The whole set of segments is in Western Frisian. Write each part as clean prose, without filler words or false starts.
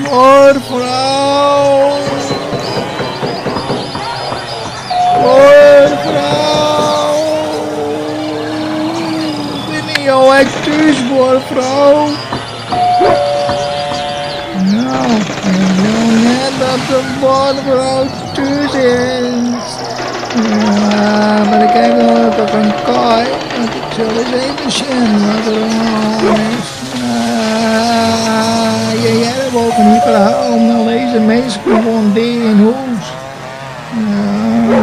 Buorfrou! Buorfrou! Binne jo ek thús, buorfrou? Nou, ik leau net dat de buorfrou thús is. Ja, mar ik ha gelokkich in kaai, want ik sil ris even sjen wat der oan 'e hân is. Ah, je hearre wol fan dy ferhalen, dan lizze minsken gewoan dea yn hûs. Ja,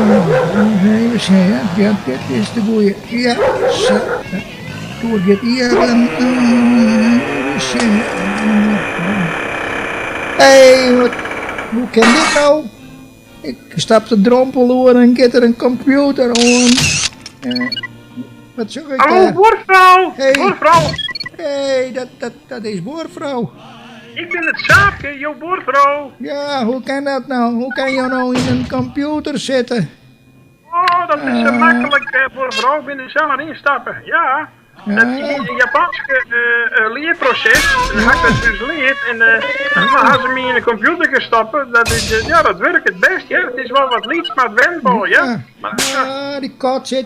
even sjen, ja, ja, dit is de goeie. Ja, sa. Doar giet iepen. Even sjen. Hé, wat, hoe kin dit no? Ik stap de drompel oer en giet der in kompjûter oan. Wat sjoch ik Hallo dêr? buorfrou! Hey. Buorfrou! Hé, dat, dat, dat is buorfrou. Ik bin it Saapke, jo buorfrou. Ja, hoe kin dat no? Hoe kin jo no yn in kompjûter sitte? Oh, dat is sa maklik, buorfrou. Ik bin der samar ynstappe. Ja. Dat is in Japanske learproses. Dan ha ik dat dus leard en dan ha se my yn de kompjûter gestoppe. Dat is, ja, dat wurket bêst, hear. It is wol wat lyts, mar it went wol, ja. Mar, Ja, dy kat sit,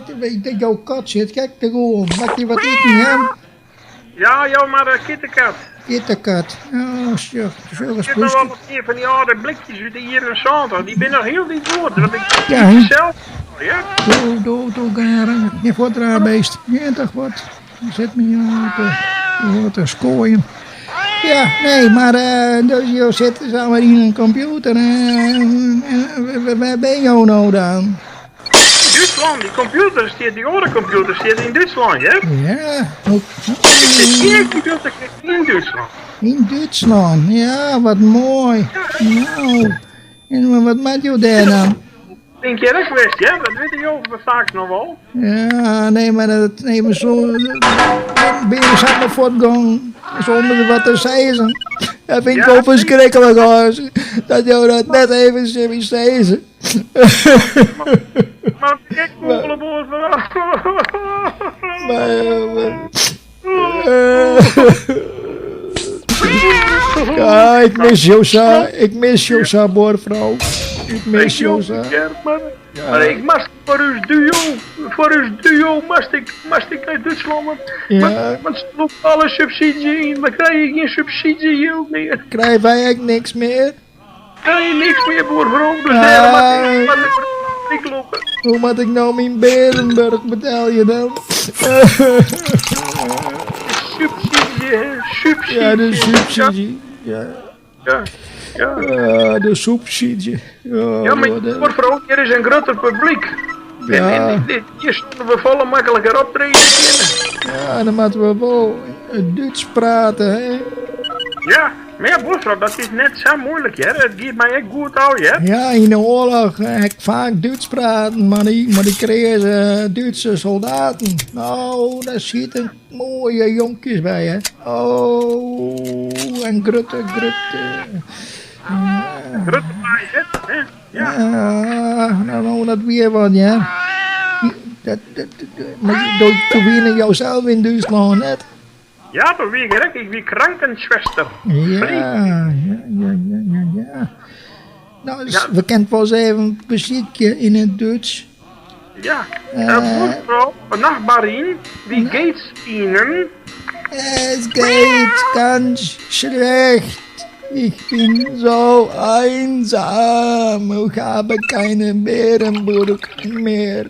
jo kat sit ek te gûlen. Moat dy wat iten jaan? Ja, jou mar in kittekat. Kittekat, oh, sjoch, sjoch Ik sit noch wol in pear fan dy âlde blikjes út de jierren 70. Dy binne noch hieltyd goed, want ik Ja, yt sels al, hear. Doe, doe, doe, gean fuort, raar beest. Gean toch fuort. Sit my oan te skoaien. Ja, nee, mar dus jo sitte samar yn in kompjûter en wêr binne jo no dan? Yn Dútslân, dy kompjûter stiet, dy oare kompjûter stiet yn Dútslân, hear. Ja. Ik sit yn in kompjûter yn Dútslân. Yn Dútslân, ja, wat moai. Nou, en wat moat jo dêr dan? Bin ik hjir ek west, hear, dat witte jo faaks noch wol. Ja, nee, mar dat, nee, mar so, bin je samar fuortgongen sûnder wat te sizzen. Dat fyn ik wol ferskriklik, hoor. Dat jo dat net even tsjin my sizze. Mar ik gûle buorfrou. Ja, ik mis jo sa, ik mis jo sa, buorfrou. Ik mis jo sa. Maar ik moast foar ús duo, foar ús duo moast ik, moast ik nei Dútslân, want, Ja. want se lûke alle subsydzje yn, we krije gjin subsydzjejild mear. Krije wy ek niks mear? Krije niks mear buorfrou, dus dêrom moat ik, moat ik ik lûke. Hoe moat ik no myn Bearenburch betelje dan? Subsydzje, hè, subsydzje. Ja, de subsydzje. Ja. Ja, ja. Ja, de subsydzje. Ja, Ja, mar buorfrou, hjir is in grutter publyk. Ja. En hjir soene we folle makliker optrede kinne. Ja, dan moatte we wol Dútsk prate, hè? Ja, mar ja, buorfrou, dat is net sa muoilik, hear. It giet my ek goed ôf, hear. Ja, yn de oarloch ha ik faak Dútsk praten mei dy, mei dy kreaze Dútse soldaten. No, dêr sieten moaie jonkjes by, hè. Oh, en grutte, grutte. Grutte bajonet, hè? Ja. Ja, no, no, dat wie wat, ja. Dat, dat, mar do, do wiene jo sels yn Dútslân net? Ja, doe wie ik der ek. Ik wie Krankenschwester. Ja, ja, ja, ja, ja, ja. No, dus we kinne it wolris even besykje yn it Dútsk. Ja, buorfrou, Nachbarin, wie geht's Ihnen? Es geht ganz schlecht. Ich bin so einsam. Ich habe keine Beerenburg mehr.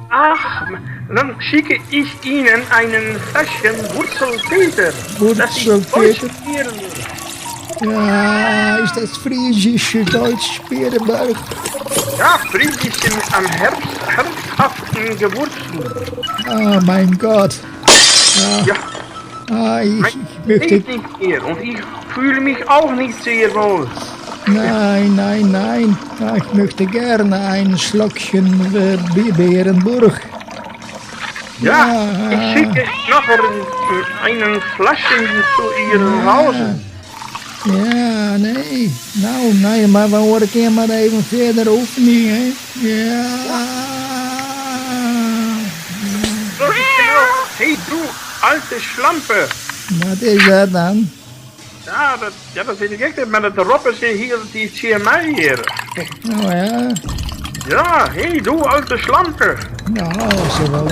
Ach, dann schicke ich Ihnen einen Fläschchen Wurzelpeter. Wurzelpeter? Ja, is dat Friesische Deutsch Beerenburg? Ja, Friesische am Herbst, herzhaften Gewürzen. Oh mein Gott. Ja. ja. Ah, ich, ich möchte... Nicht mehr und ich fühle mich auch nicht sehr wohl. Nein, nein, nein. Ich möchte gerne ein Schluckchen Beerenburg. Ja, ja, ich schicke noch einen Flaschen zu Ihrem Hause. Ja, nee. Nou, nee, mar we oare kear mar even fierder oefenje, hè. Ja. Hey du, alte Schlampe. Wat is dat dan? Ja, dat, ja, dat weet ik ek net, mar dat roppen se hiele tiid tsjin my hjir. Oh ja. Ja, hé, doe alte Schlampe. Nou, dat is wel...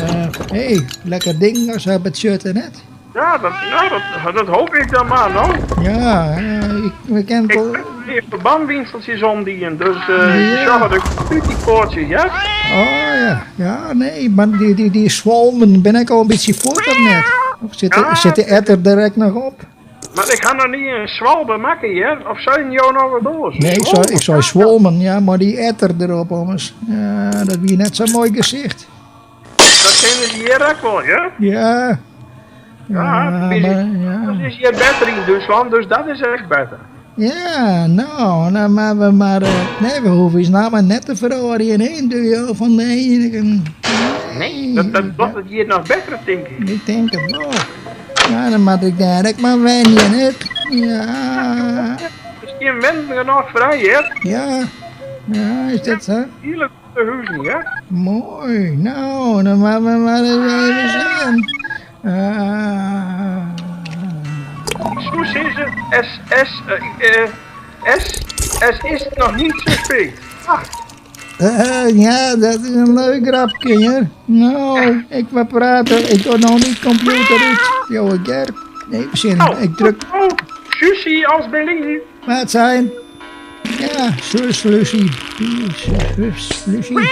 Hé, hey, lekker ding als dat betsjutte net. Ja, dat, ja, dat, dat hoop ik dan maar, no. Ja, ik, we kennen Ik heb weer verbandwinsteltjes om die, dus uh, ja. de die ja? Oh ja, ja, nee, maar die, die, die zwalmen ben ik al een beetje voor dat net. Of zit de, ja. zit de etter direct nog op? Maar ik ga nog niet een zwalbe maken, hè? Of zijn jou nou wat door? Nee, ik zou zwalmen, ja, maar die etter erop, ommers. Ja, dat wie net zo'n mooi gezicht. Dat kennen die hier ook wel, ja? Ja. Ja, maar, ja. Dat is hier beter in Duitsland, dus dat is echt beter. Ja, nou, nou maar, we, maar nee, we hoeven eens nou maar net te veranderen in doe je van nee. Nee, nee dat, dat wordt het hier nog beter, denk ik. Ik denk het wel. Ja, dan moet ik daar ook maar wennen, hè. Ja. Misschien wennen nog vrij, hè? Ja. Ja, is dat zo? Heerlijk de huizen, hè? Mooi. Nou, dan gaan we maar eens even zien. Zo zeggen S, S, S, S is nog niet zo spät. Ach. Ja, dat is een leuk grapje, hoor. Nou, ik wil praten. Ik doe nog niet computer uit. Jo, ik Nee, zin. Oh, ik druk. Oh, Susie als Berlin. Wat zijn? Ja, zus, Lucie. Zus, Lucie.